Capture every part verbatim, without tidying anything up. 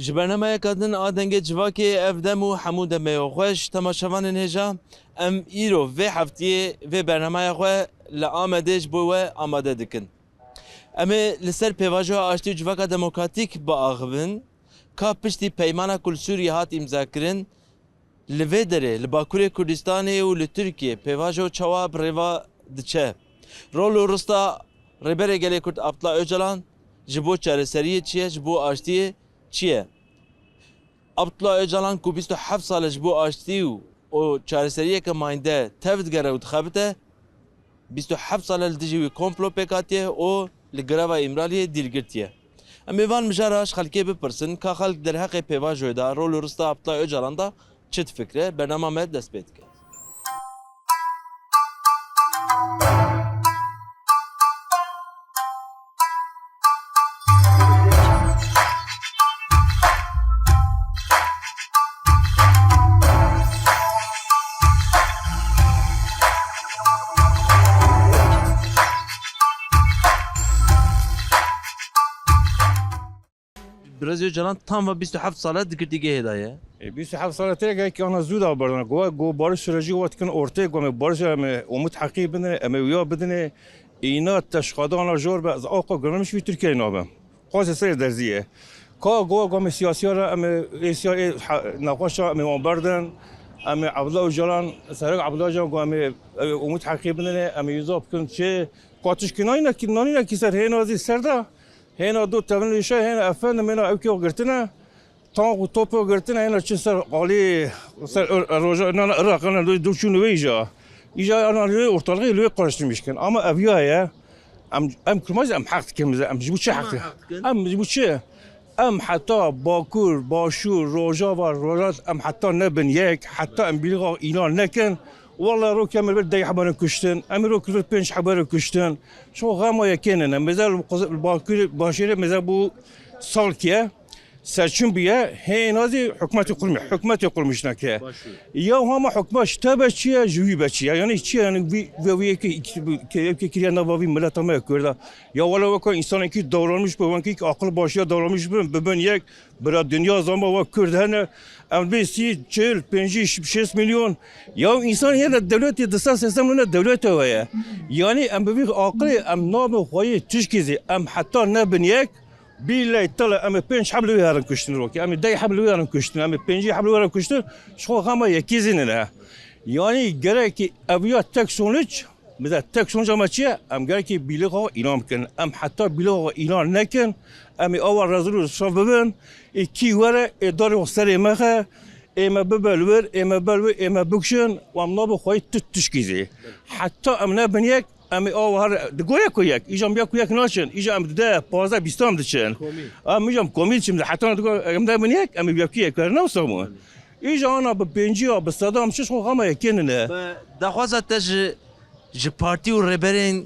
Ji bernameyeka din a Dengê Civakê ev dem û hemû demê xweş temaşevanên hêja. Em îro vê heftiyê vê bernameya xwe li Amedê ji bo we amade dikin. Em ê li ser pêvajoya aştî û civaka demokratîk biaxivin, ka piştî peymana ku li Sûriyê hat îmzakirin, li vê derê, li Bakurê Kurdistanê û li Tirkiyê pêvajo çawa bi rêva diçe? Rol û rista Rêberê Gelê Kurd Abdullah Ocalan ji bo çareseriyê çi ye, ji bo aştiyê çi ye? Abdullah Ocalan ku bîst û heft sal e ji bo aştî û, û çareseriyeke mayînde tev digere û dixebite, bîst û heft sal e li dijî wî komplo pêk hatiye û li greva Îmraliyê dîl girtiye. Em ê van mijara ji xelkê bipirsin, ka xelk derheqê pêvajoyê de, rol û rista Abdullah Ocalan de çi difikire? Bernama me dest pê dike. Birêz Ocalan tam ve bîst û heft sal e di girtîgehê de ye. E, bîst û heft sal e, têkê ana zû da berdana. Go, go barış süreci wet kin ortê, go me barış, em ê umut heqî bidine, em ê wiya bidine. Îna teşxadana jor be, ez awqa gurnamiş wî Tirkiyeyê nabim. Qasê serê derzî ye. Ka go, go me siyasiya re, em ê, ê siya-, ê ha-, nexweşa, em ê wan berdin. Em ê Abdullah Ocalan, Serok Abdullah Ocalan, go em ê, em ê umut heqî bidine, em ê wî za bikin çi. Ka tişkî nayîna kî, nanîna kî ser hêna zî ser de. Hêna do tevin lîşe, hêna efendim, hêna ew kê girtine. Tank û topo girtine, hêna çi ser qalî, ser Ir-, Roja, nana Iraq, nana do, do çûn wê îja. Îja ana lê ortalığı lê karıştırmış kin. Ama ev ya ye. Em, em kurmaz, em heq dikin bize. Em ji bu çi heq dikin? Em ji bu çi? Em heta Bakur, Başûr, Rojava, Rojat, em heta nebin yek, heta em bîlixa îlan nekin. Walla rokê em li vir dey hebarin kuştin, em rokê li vir pênc hebarin kuştin. Şo xema yekê nine. Meze li Quz-, li Bakurê, Başêrê meze bû salkiye. Serçin bûye, hê nazî hikûmetê qurmî-, hikûmetê qurmîş neke. Başûr. Ya hema hikûmet ji te be çi ye, ji wî be çi ye. Yani çi ye, yani vî, vî, vî yekê, iki, ke-, yekê kiriye nava vî mileta me Kurda. Ya wala weka insanekî davranmış be, wekî aqil başiya davranmış bin, bibin yek, bira dinya zama we Kurd hene, em bê sî, çil, pêncî, şêst milyon. Ya însan yene dewletê di sed sêsed milyon dewlete we ye. Yani em bi vî aqilê em nabin xweyê tişkî zî, em heta nebin yek, bîley tele em ê pênc heb li wê herin kuştin rokê, em ê dey heb li wê herin kuştin, em ê pêncî heb li wê herin kuştin, ji xwe xema yekî zî nine. Yani gerekî ev ya tek sonuç, Bize tek sonuca me çi ye? Em gerekî bîlixa îlan bikin. Em heta bîlixa îlan nekin, em ê awa rezil û risva bibin. Ê kî were, ê darê xwe serê me xe, ê me bibe li wir, ê me be li wir, ê me bikişin û em nabin xweyî tu tişkî zî. Heta em nebin yek, em ê awa her di goya ku yek. Îja em ya ku yek naçin. Îja em di deh, pazdeh, bîstan diçin. Komî. Em îja em komî diçin. Heta em nebin yek, em ê bi yekî yek werin, ne wisa bû. Îja ana bi pêncî ya, bi seda em çi ji xwe xema yekê nine. Bi daxwaza te ji Ji partî û rêberên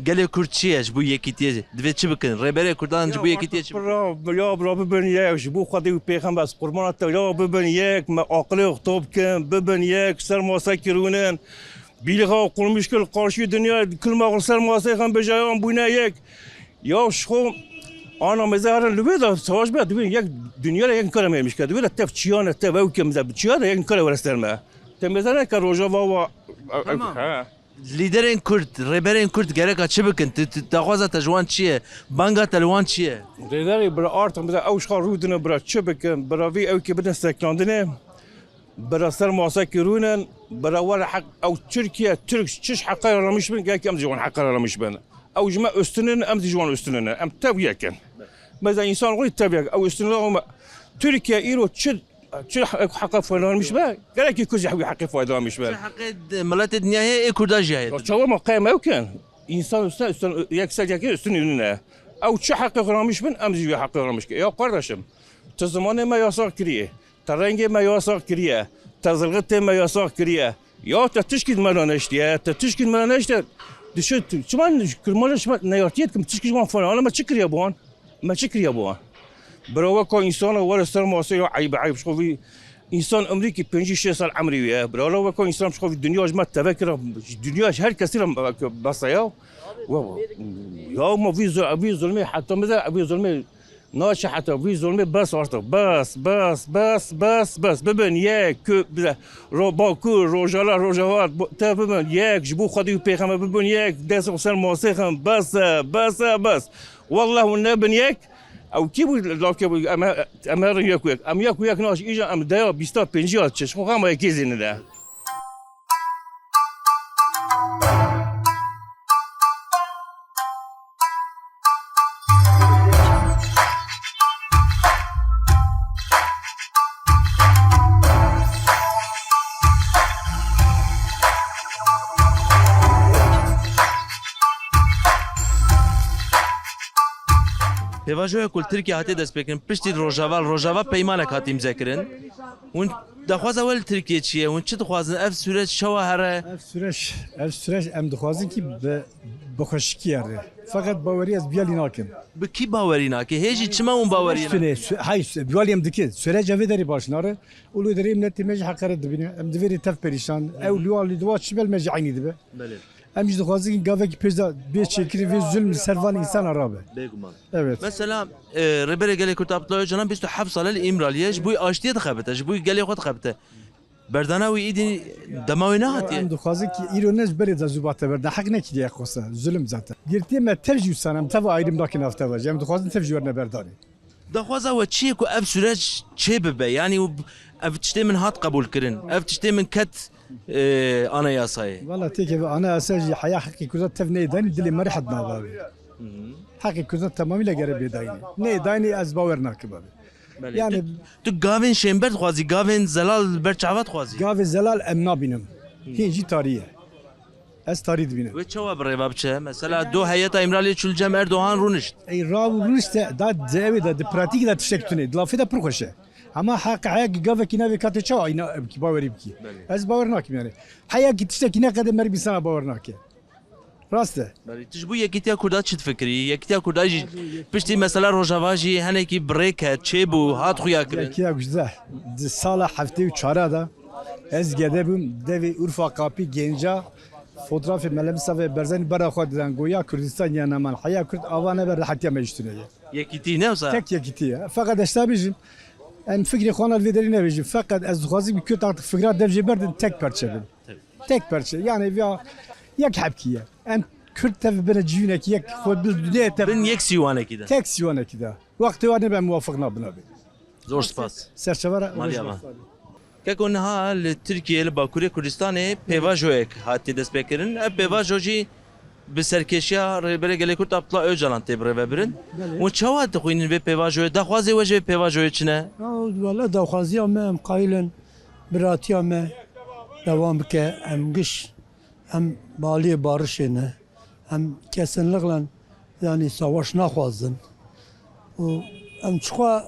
gelê Kurd çi ye? Ji bo yekîtiyê divê çi bikin? Rêberê Kurdan ji bo yekîtiyê çi bikin? Ya, bira, bira bibin yek, ji bo Xwedê û Pêxember, ez qurbana te, ya bibin yek, me aqilê xwe top bikin, bibin yek, ser masek kirûnin. Bîlixa qurmîş kir, qarşî dinya, kilma xwe ser masê xwe bijayan bûne yek. Ya ji xwe ana meze herin li wê de savaş be, divê yek dinya re yek kare mêmiş ke, divê de tev çiyane, tev ew ke meze çiya de yek kare were ser me. Te meze neke Rojava wa, Tamam. He. Lîderên Kurd, rêberên Kurd gereka çi bikin? Tu, tu, daxwaza te ji wan çi ye? Banga te li wan çi ye? Rêberê bira artık bize ew ji xwe rûdine bira çi bikin? Bira vî ew ki bidin seklandinê. Bira ser masek rûnin. Bira were heq ew Tirkiye, Tirk çi ji heqe ramiş bin? Gel ki em ji wan heqe ramiş bin. Ew ji me üstünün, em ji wan üstünün. Em tev yekin. Meza insan xwe tev yek. Ew üstünün, Tirkiye îro çi Çi heqê faydalanmış be? Gerekî Kurd ji heqê faydalanmış be. Çi heqê miletê dinyayê ê Kurda jî heye? Ya çawa ma qey me ewken? İnsan üstüne, üstüne, yek ser yekê üstüne ününe. Ew çi heqê xuramiş bin, em jî heqê xuramiş ke. Ya kardeşim, te zimanê me yasax kiriye, te rengê me yasax kiriye, te zilxitê me yasax kiriye. Ya te tişkî me neştiye, te tişkî me neşte. Dişi, çiman kurmanê şima neyartiyet kim tişkî şima falan. Ana me çi kiriye bu an? Me çi kiriye bo wan? Bira weka însana were ser masê ya eyb eyb ji xwe vî însan emrî kî pêncî şêst sal emrî wî ye. Bira wela weka însan ji xwe vî dinya ji me teve kira, dinya ji her kesî re besa ya. We, ya ma vî zul-, vî zulmê heta me de vî zulmê Naçe heta vî zulmê bes artık. Bes, bes, bes, bes, bes. Bibin yek, kü-, bi-, ro-, Bakur, Rojala, Rojava, bo-, te bibin yek, ji bo Xwedê û Pêxember bibin yek, dest xwe ser masê xin, bes e, bes e, bes. Wallah hûn nebin yek, ew kî bû, lavkê bû, em he-, em herin yek û yek. Em yek û yek naş, îja em deya, bîsta, pênciya çi, ji xwe xema yekê zî nide. Pêvajoya ku li Tirkiye hatiye destpêkirin, piştî li Rojava, li Rojava peymanek hat îmzekirin. Hûn daxwaza we li Tirkiye çi ye? Hûn çi dixwazin? Ev sûreç çawa here? Ev sûreç, ev sûreç em dixwazin ki bi, bi xweşikî here. Feqet bawerî ez biyalî nakim. Bi kî bawerî nake? Hê jî çima hûn bawerî nake? Tune, sü-, hay, sü-, biyalî em dike. Sûreca vê derê baş nare. Û li derê milletê me jî heqaret dibîne. Em divê rê tev perîşan. Ew li wan li diwa çi bel me jî eynî dibe. Belê. Em jî dixwazin ki gavekî pêş de bê çêkirin vê zulm li ser van însana rabe. Bêguman. Evet. Mesela, e, Rêberê Gelê Kurd Abdullah Ocalan bîst û heft sal e li Îmraliyê ji bo aştiyê dixebite, ji bo gelê xwe dixebite. Berdana wî îdî dema wê nehatiye. Em dixwazin ki îro ne ji berê de zû bate berdan. Heq nekiriye xwesa. Zulm zaten. Girtiye me tev jî wisa ne. Em tev ayrım nakin nav teva jî. Em dixwazin tev jî werne berdanê. Daxwaza we çi ye ku ev sûreç çê bibe? Yanî ev tiştê min hat qebûlkirin, ev tiştê min ket, e, anayasayê? Valla têkeve anayasa jî heya heqê Kurda tev neyê dayînê, dilê me rehet nabe abi. Heqê Kurda temamî le gere bê dayînê. Neyê dayînê ez bawer nakim abi. Belê. Yani tu, tu gavên şênber dixwazî, gavên zelal li ber çava dixwazî? Gavê zelal em nabînim. Hîn jî tarî ye. Ez tarî dibînim. Wê çawa bi rêva biçe? Mesela do heyeta Îmraliyê çû li cem Erdogan rûnişt. Ey rav rûnişte, da di ewê de, di pratîkê de tiştek tune, di lafê de pir xweş e. Hema heq, heya ki gavekî navê katê çawa îna, em ki bawerî bikî. Belê. Ez bawer nakim yani. Heya ki tiştekî neqede merî bîsana bawer nake. Rast e. Belê, tu ji bo Yekîtiya Kurda çi difikirî? Yekîtiya Kurda jî piştî mesela Rojava jî henekî bi rê ket, çêbû, hat xuya kirin. Yekîtiya Kurda di sala heftê û çara de ez gede bûm, devê Urfa Kapî Genca, fotoğrafê Mele Misafa Barzanî bera xwe didan, goya Kurdistan ya neman, heya Kurd ava nebe, rehetiya me jî tune ye. Yekîtî ne wisa? Tek yekîtî ye. Feqet ez tabî jî, em fikrê xwe li vê derî nebêjin. Feqet ez dixwazim ki Kurd artık fikra dev jê berdin, tek perçe bin. Tek perçe. Yani ya yek hebkî ye. Em Kurd tev bine civînekî yek xwe bil dinyayê tev. Bin yek sîwanekî de. Tek sîwanekî de. Wextê wan nebe muwafiq nabin abi. Zor spas. Serçevara. Maliya me. Keko niha li Tirkiye, li Bakurê Kurdistanê pêvajoyek hatiye destpêkirin. Ev pêvajo jî bi serkêşiya Rêberê Gelê Kurd Abdullah Ocalan tê birêvebirin. Belê. Hûn çawa dixwînin vê pêvajoyê? Daxwazê we ji vê pêvajoyê çi ne? Ya, wele daxwaziya me, em qayil in biratiya me dewam bike. Em giş, em baliyê barişê ne. Em kesinlikle, yanî, savaş naxwazin. Û em çixwe,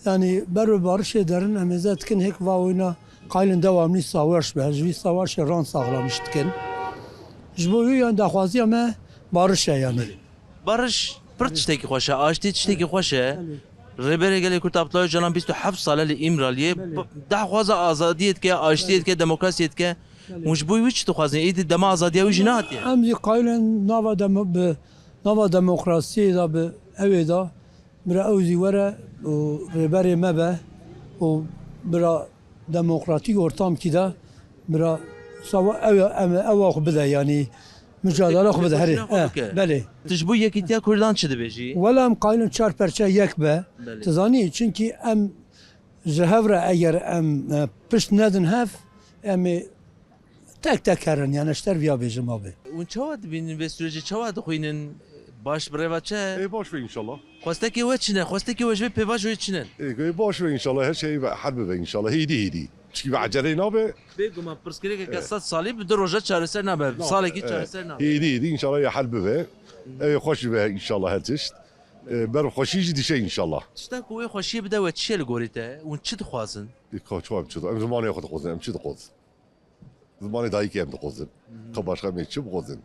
yanî, ber bi barişê derin, em hêza dikin hêk va wina qaylin dewamlî savaş be. Ji vî savaşê ran saxlamiş dikin. Ji bo wî, yanî, daxwaziya me bariş e, yanî. Bariş pir tiştekî xweş e, aştî tiştekî xweş e. Belê. Rêberê Gelê Kurd Abdullah Ocalan bîst û heft sal e li Îmraliyê, Belê. Daxwaza azadiyê dike, aştiyê dike, demokrasiyê dike. Hûn ji bo wî çi dixwazin? Êdî dema azadiya wî jî nehatiye. Em jî qayilin nava demo-, bi nava demokrasiyê de, bi ewê de bira ew jî were û rêberê me be û bira demokratîk ortamkî de bira sawa ew, em, ewa xwe bide, yanî mücadele xwe bide herê. Xwe bike. Eh, belê. Tu ji bo yekîtiya Kurdan çi dibêjî? Wela em qayilin çar perçe yek be. Belê. Tu zanî, çunkî em ji hev re eger em, e, pişt nedin hev, em ê tek tek herin, yani ji te re viya bêjim abi. Hûn çawa dibînin vê sürecê, çawa dixwînin? Baş bi rêva çi? Ê, baş be înşallah. Xwestekê we çi ne? Xwestekê we ji vê pêvajoyê çi ne? Ê, ê, baş be înşallah, her şey be, hel bibe înşallah. Hêdî hêdî. Çikî be eceleyê nabe. Bêguman pirsgirêkeke sed salî bi du roja çareser nabe. Nabe, salekî e, çareser nabe. Hêdî hêdî înşallah ya hel bibe. Ê, xweş bibe înşallah her tişt. Ê, ber xweşî jî dişe înşallah. Tişta ku wê xweşiyê bide we çi ye li gorî te? Hûn çi dixwazin? Ê, ka çawa em çi dixwazin? Em zimanê xwe dixwazin, em çi dixwazin? Zimanê dayikê em dixwazin. Ka başqa em ê çi bixwazin?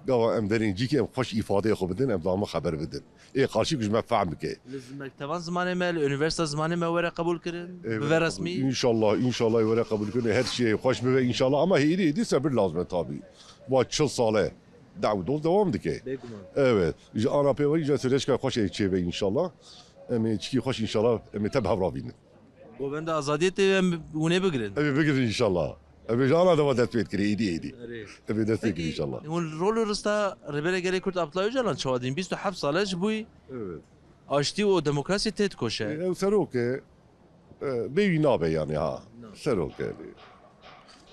Gava em derên cîkê em xweş îfadeyê xwe bidin, em dama xeber bidin. Ê qarşî ku ji me fehm bike. Li z-, mekteban zimanê me, li unîversîta zimanê me were qebûl kirin, bibe resmî. Înşallah, înşallah were qebûl kirin, her şey xweş bibe înşallah. Ama hêdî, hêdî sebir lazim e tabî. Va çil sal e. Daw doz dewam dike. Bêguman. Evet. Ji ana pê ve jî süreçka xweş ê çêbe inşallah. Em ê çikî xweş inşallah em ê te bi hev re bînin. Govenda Azadiyê tê em hûnê bigirin. Em ê bigirin inşallah. Em ê ji ana deva dest pê dikirê êdî êdî. Erê. Em ê dest pê Peki, inşallah. Hûn rol û rista Rêberê Gelê Kurd Abdullah Öcalan çawa dîn? Bîst û heft sal e ji bo Evet. aştî û demokrasiyê tê dikoşe. E, ew serok e. E, bê wî nabe yani ha. Na. Serok yani.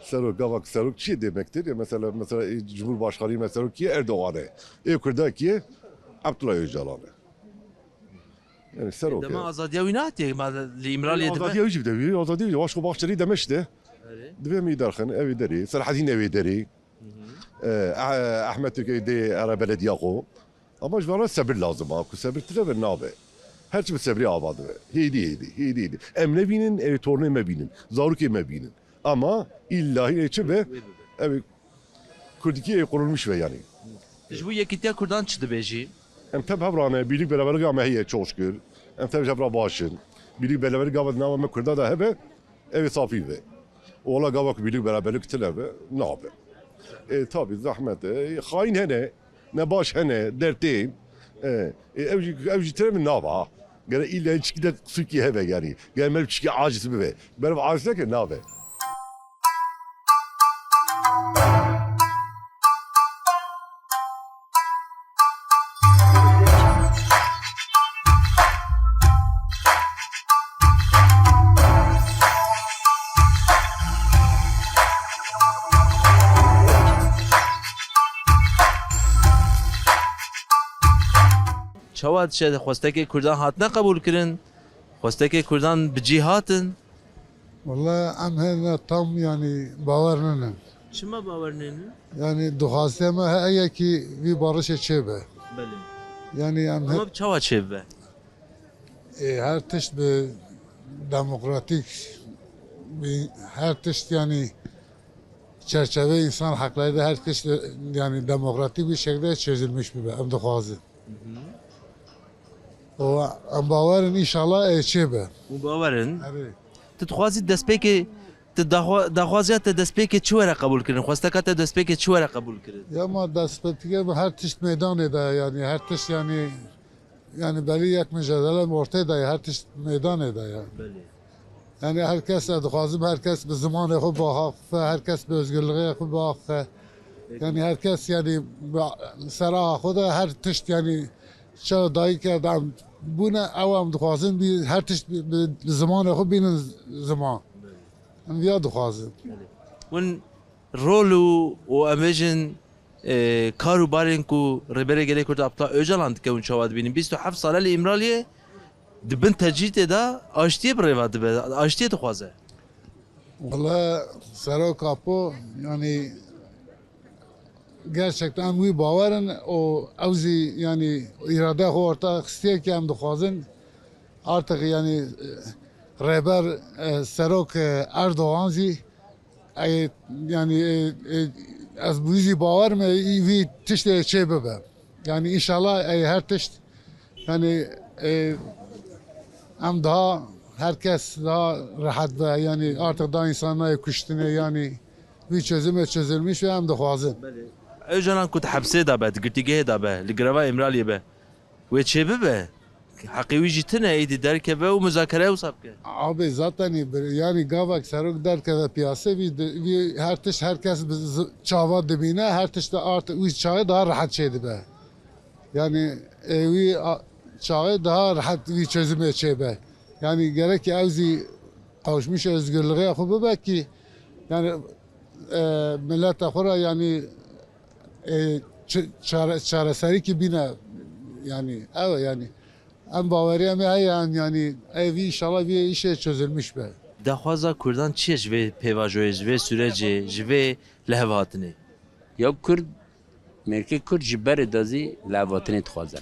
Serok, gava ki serok çi demektir? Ya mesela, mesela, e, Cumhurbaşkanı mesela ki Erdoğan e. E, Kurda ki Abdullah Öcalan e. Yani serok Dema e. Azadiya wî nehatiye, ma li Îmraliyê dibe. Azadiya wî jî bide, wî azadiya wî, Başko Bahçeli demeşte. Erê. Dibe mi derxin, evi deri, Selahaddin evi deri. Hı hı. E, Eh-, Ahmet Türkiye de ara belediya xo. Ama ji vana sebir lazim ha, ku sebir tine ve nabe. Her çi bi sebrî ava dibe. Hêdî, hêdî, hêdî, hêdî. Em nebînin, ev tornê me bînin. Zarokê me bînin. Ama illa hînê çi be? Wê bibe. Ev Kurdikî ê qurulmuş be yani. Tu ji bo yekîtiya Kurdan çi dibêjî? Em tev hevrane, birlik beraberlik me heye çok şükür. Em tev ji hev re baş in. Birlik beraberlik gava di nava me Kurda da hebe, ev ê safî be. Wala gava ku birlik beraberlik tine be, nabe. E, tabi zahmet e. Xain hene, nebaş hene, dertên. E, e, ev jî, ev jî tine min nava. Gere illa çikî de qisûkî hebe yani. Gere meriv çikî aciz bibe. Meriv aciz neke nabe. Çawa dişe xwestekê Kurdan hatine qebûl kirin? Xwestekê Kurdan bi cî hatin? Wala em hêne tam, yani, bawer nînin. Çima bawer nînin? Yani, dixwastiya me heye ki vî barişê çêbe. Belê. Yani, em he- Ama bi çawa çêbibe? E, her tişt bi demokratik, bi her tişt, yani, çerçeve insan hakları da her tişt, yani, demokratik bir şekilde çözülmüş bibe. Em dixwazin. Hı hı. O, em bawer in, înşallah, e, çêbe. Hûn bawer in? Erê. Tu dixwazî destpêkê, tu daxwa-, daxwaziya te destpêkê çi were qebûl kirin? Xwesteka te destpêkê çi were qebûl kirin? Ya ma destpêkê me her tişt meydanê de, yani her tişt, yani, yani belî yek mücadele ortê de, her tişt meydanê de ya. Belê. Yani her kes, ez dixwazim her kes bi zimanê xwe biaxife, her kes bi özgürlüğê xwe biaxife. Yani her kes yani bi-, ser axa xwe de her tişt yani çawa dayî ke dem bûne ew em dixwazin bî her tişt bi, bi, bi zimanê xwe bînin ziman. Em viya dixwazin. Hûn rol û, û em bêjin, e, kar û barên ku Rêberê Gelê Kurd Abdullah Öcalan dike hûn çawa dibînin? Bîst û heft sal e li Îmraliyê di bin tecrîdê de aştiyê bi rêva dibe, aştiyê dixwaze. Wala Serok Apo, yani, gerçekten em wî bawer in û ew zî, yani, îrade xwe orta xistiye ki em dixwazin artık, yani, e, Rêber, e, Serok, e, Erdogan zî Ey, yani, e, e, ez bi wî zî bawer me, vî tiştê çê bibe. Yani, înşallah, ey, her tişt, yani, e, em daha her kes daha rehet be, yani, artık daha insan nayê kuştinê, yani, vî çözümê çözülmüş ve em dixwazin. Belê. Ew canan ku di hepsê de be, di girtîgehê de be, li greva Îmraliyê be, wê çê bibe? Heqê wî jî tune, êdî derkeve û muzakere wisa bike. Abi zaten bir, yani gavak serok derkeve piyase, vî, vî her tişt her kes bi z-, çava dibîne, her tişt de artık wî çaxê daha rehet çêdibe. Yani, e, wî a-, çaxê daha rehet wî çözümê çêbe. Yani gerek ew zî qawuşmiş özgürlüğe xwe bibe ki, yani, e, mileta xwe re, yani, e, ç-, çare-, çareserî ki bîne, yani, ew e, yani. Em baweriya me heye, em, yani, ev înşallah vê îşê çözülmüş be. Daxwaza Kurdan çi ye ji vê pêvajoyê, ji vê sürecê, ji vê lihevhatinê? Ya Kurd, mêrkê Kurd ji berê de zî lihevhatinê dixwaze.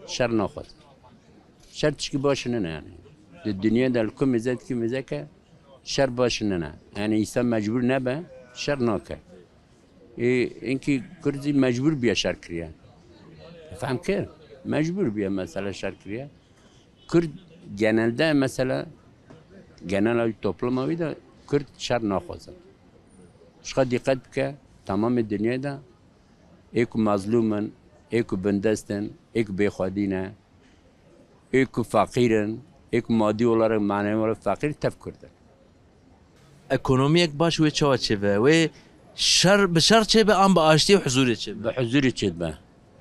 Şer naxwaze. Şer tişkî baş nine yani. Di dinyê de li ku mêze dikî mêzeke şer baş nine. Yani insan mecbur nebe, şer nake. Ê, inkî Kurd zî mecbûr bûye şer kiriye. Fehm kir? Mecbûr bûye mesela şer kiriye. Kurd genelde mesela, genel topluma wî de Kurd şer naxwaze. Ji xwe dîqet bike, tamamê dinyayê de Ê ku mazlûm in, ê ku bindest in, ê ku bêxwedî ne, ê ku feqîr in, ê ku madî olarak, manevi olarak feqîr, tev Kurd in. Ekonomiyek baş wê çawa çêbe? Wê şer, bi şer çêbe an bi aştî û huzûrê çêbe? Bi huzûrê çêbe.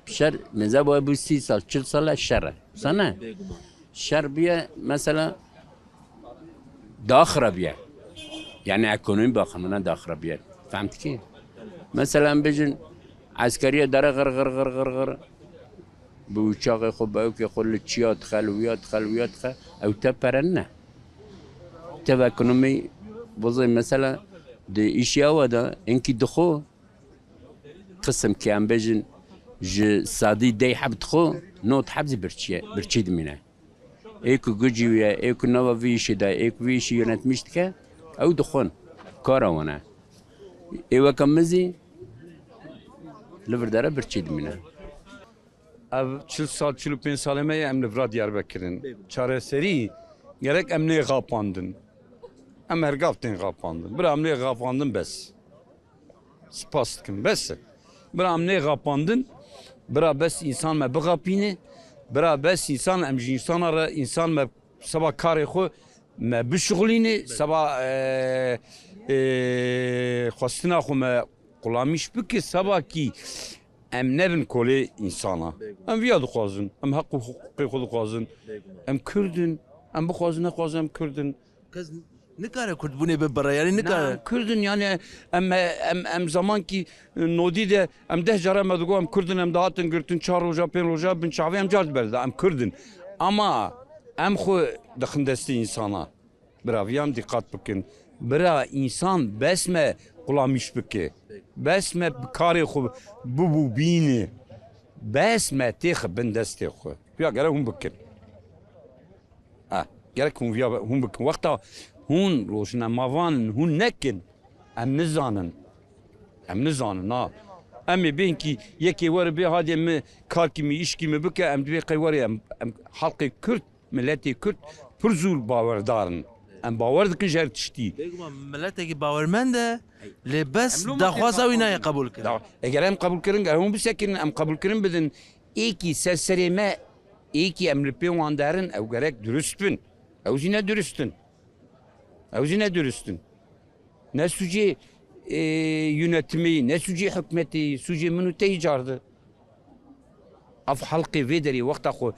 Şer, meze boye bû sî sal, çil sal e şer e. Wisa ne? Bêguman. Şer bûye, mesela, daha xirabiye. Yani ekonomi bakımından daha xirabiye. Fehm dikî? Mesela, em bêjin, eskeriye dere gir, gir, gir, gir, gir. Bi uçaxê xwe, bi ewkê xwe li çiya dixe, li wiya dixe, li wiya dixe. Ew te pere nine. Tev ekonomî bizê mesela di îşê awa de inkî dixwe, qisim ki em bêjin ji sedî deh heb dixwe, nod heb zî birçî ye, birçî dimîne. Ê ku gucî wî ye, ê ku nava vî îşê de, ê ku vî îşî yönetmîş dike, ew dixwin. Kara wan e. Ê weke min zî li vir dere birçî dimîne. Ev çil sal, çil û pênc salê me ye em li vira Diyarbekir in. Çareserî gerek em nê xapandin. Em her gav tên xapandin. Bira em nê xapandin bes. Spas dikim. Bes e. Bira em nê xapandin. Bira bes însan me bixapîne. Bira bes însan em ji însana re, însan me seba karê xwe me bişuxulîne. Seba, e, e, xwestina xwe me qulamîş bike. Seba kî em nebin kolê însana. Em viya dixwazin. Em heq û hiqûqê xwe dixwazin. Em Kurd in. Em bixwazin, nexwazin em Kurd in. Kes nikare kurdbûnê bibire, yanî nikare. Na, em Kurd in, yanî em, em, em zamankî nodî de em deh cara me digot em Kurd in, em dihatin girtin çar roja, pênc roja, bin çavê em car diberda, em Kurd in. Ama em xwe dixin destê însana. Bira, viyan dîqat bikin. Bira, însan bes me qulamîş bike. Bes me bi karê xwe bibû bîne. Bes me têxe bin destê xwe. Ya gerek hûn bikin. Ha, gerek hûn viya hûn bikin. Wexta hûn rojnamevan in, hûn nekin, em nizanin. Em nizanin, ha. Em ê bên kî yekê were bê hadê min karkî min, îşkî min bike, em divê qey were em, em xelqê Kurd, miletê Kurd pir zû bawerdar in. Em bawer dikin ji her tiştî. Bêguman miletekî bawermend e, lê bes Em lo daxwaza wî nayê qebûl kirin. Da, eger em qebûl kirin, ger hûn bisekirin, em qebûl kirin bidin, êkî ser serê me, êkî em li pê wan derin, ew gerek durust bin. Ew jî ne durust in. Ew jî ne durust in. Ne sûcê, e, yönetimê, ne sûcê hikûmetê, sûcê min û te yî cardi. Ev xelqê vê derê wexta xwe,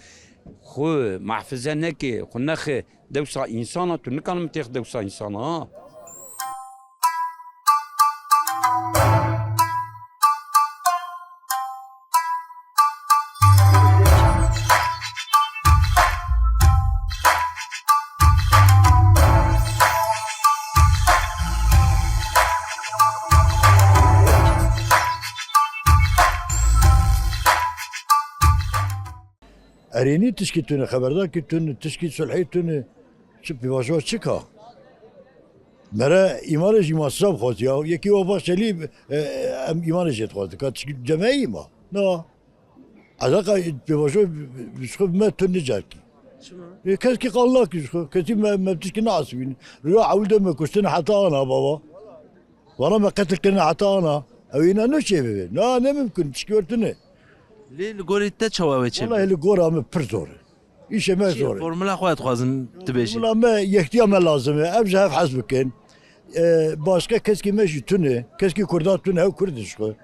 xwe mahfize neke, xwe nexe dewsa însana, tu nikanim têx dewsa însana, ha. Erênî tişkî tune, xeberdakî tune, tişkî sulhê tune, çi pêvajoya çi ka? Mere îmanê jî ma siza bixwazî ya. Yekî wa va şelî, e, em îmanê jê dixwazin. Ka tişkî cemeyî ma. Na. Edaqa pêvajoya bi xwe me tune carkî. Çima? E, kes kî qal nakî ji xwe. Kesî me, me tişkî naasibîn. Riya ewil de me kuştin heta ana baba. Vana me qetil kirine heta ana. Ew ê ne çê bibe. Na, ne mimkun, tişkî were tune. Lê li gorî te çawa wê çê bibe? Wallahî li gora me pir zor e. Îşê me zor e. Formula xwe dixwazim tu bêjî. Formula me, yektiya me lazim e. Ev ji hev hez bikin. E, başka keskî me jî tune. Keskî Kurda tune, ew Kurd e ji xwe.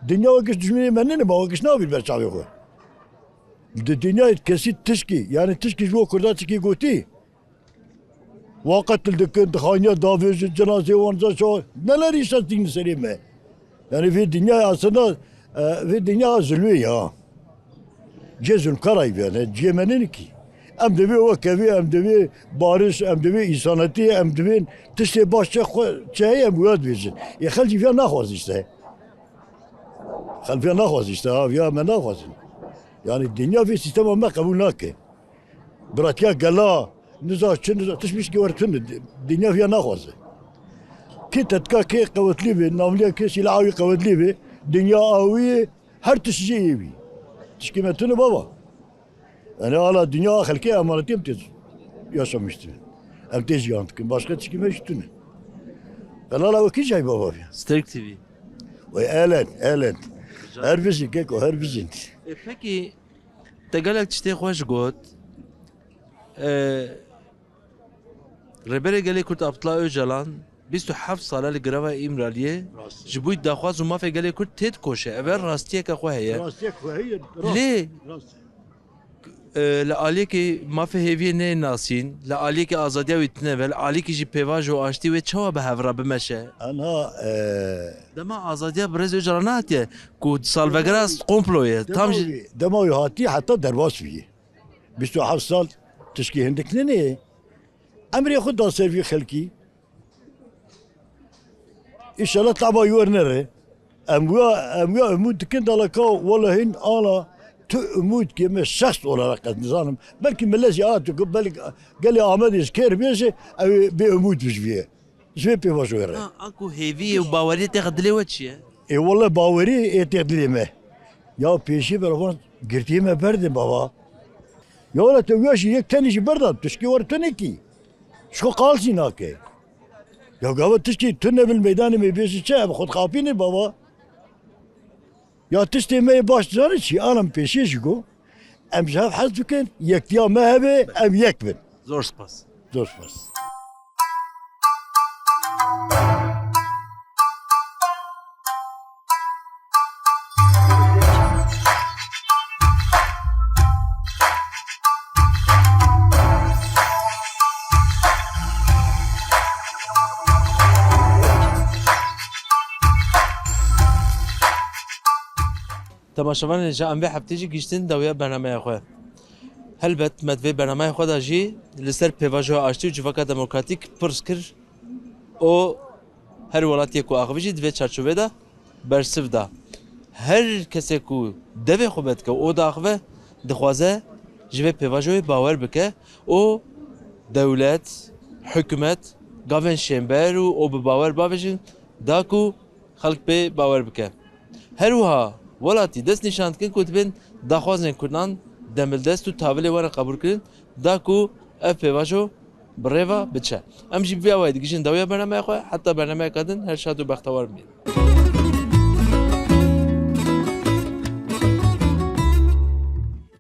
Dinya wek giş dijminê me nîne, ma wek giş nabî ber çavê xwe. Di dinyayê kesî tişkî, yani tişkî ji bo Kurda tişkî gotî. Wa qetil dikin, dixaniya davêjin, cenazeyê wan za çawa. Neler îşte tînin serê me. Yani vê dinyayê aslında, e, vê dinya zulmê ya. Cê zulmkara yî vê, ne, ciyê me nîne kî. Em divê wekevî, em divê bariş, em divê însanetî, em divê tiştê baş çe xwe, çe heye em wiya dibêjin. Ê xelkî viya naxwazin îşte. Xelk viya naxwazin îşte, ha, viya me naxwazin. Yani dinya vê sîstema me qebûl nake. Biratiya gela, niza çi, niza tişt mişkî were tune, dinya viya naxwaze. Kê tetka kê qewetlî be, namliya kê sîlaha wî qewetlî be, dinya awî ye, her tişt jî ê wî. Tişkî me tune baba. Yani ala dinya xelkê emanetî em tê yaşamıştı. Em tê jiyan dikin. Başka tişkî me jî tune. Qelala wekî jay baba ya. Sterk T V. Ve elen, elen. Her bijî keko, her bijîn. E, pekî, te gelek tiştê xweş got. E, Rêberê Gelê Kurd Abdullah Ocalan bîst û heft sal e li greva Îmraliyê. Rast. Ji bo daxwaz û mafê gelê Kurd têdikoşe. Ev rastiyeke xwe heye. Rastiyek xwe heye. Rast. Lê, rast. E, li aliyekî mafê hêviyê neyê nasîn, li aliyekî azadiya wî tune ve, li aliyekî jî pêvajo aştî wê çawa bi hev re bimeşe? Anha, e, Dema azadiya birêz Ocalan nehatiye, ku salvegera komplo ye. Tam jî dema wî hatî heta derbas bî. Bîst û heft sal tişkî hindik nîne. Emrê xwe da ser vî xelkî. Înşallah taba wî wernere. Em wiya, em wiya umûd dikin dalaka, wala hîn ana tu umûd ki me şexs olarak ez nizanim. Belkî millet jî a tu, belkî gelê Amedê ji kêr bêje, ew ê bê umûd bijviye. Ji vê pêvajoyê re. Ha, a ku hêviyê û baweriyê têxe dilê we çi ye? Ê wele bawerî ê têx dilê me. Ya pêşî beravan girtiyê me berdin baba. Ya wele te wiya jî yek tenî jî berda, tişkî wer tu nekî. Ji xwe qal jî nake. Ya gava tişkî tu nebil meydanê me bêjî çi, em xwe dixapînin baba. Ya tiştê me yê baş dizanî çi, an em pêşî jî got. Em ji hev hez dikin, yektiya me hebe, em yek bin. Zor spas. Zor spas. Temaşevanên hêja, em vê heftê jî gihîştin dawiya bernameya xwe. Helbet me di vê bernameya xwe de jî li ser pêvajoya aştî û civaka demokratîk pirs kir û her welatiyê ku axivî jî di vê çarçovê de bersiv da. Her kesê ku devê xwe vedike û diaxive, dixwaze ji vê pêvajoyê bawer bike û dewlet, hikûmet, gavên şênber û, û bi bawer bavêjin, da ku xelk pê bawer bike. Her wiha welatî dest nîşan dikin ku dibên daxwazên Kurdan demildest û tavilê we re qebûl kirin, da ku ev pêvajo bi rê ve biçe. Em jî bi vî awayî digihîjin dawiya bernameya xwe, heta bernameyeka din her şad û bextewar bimînin.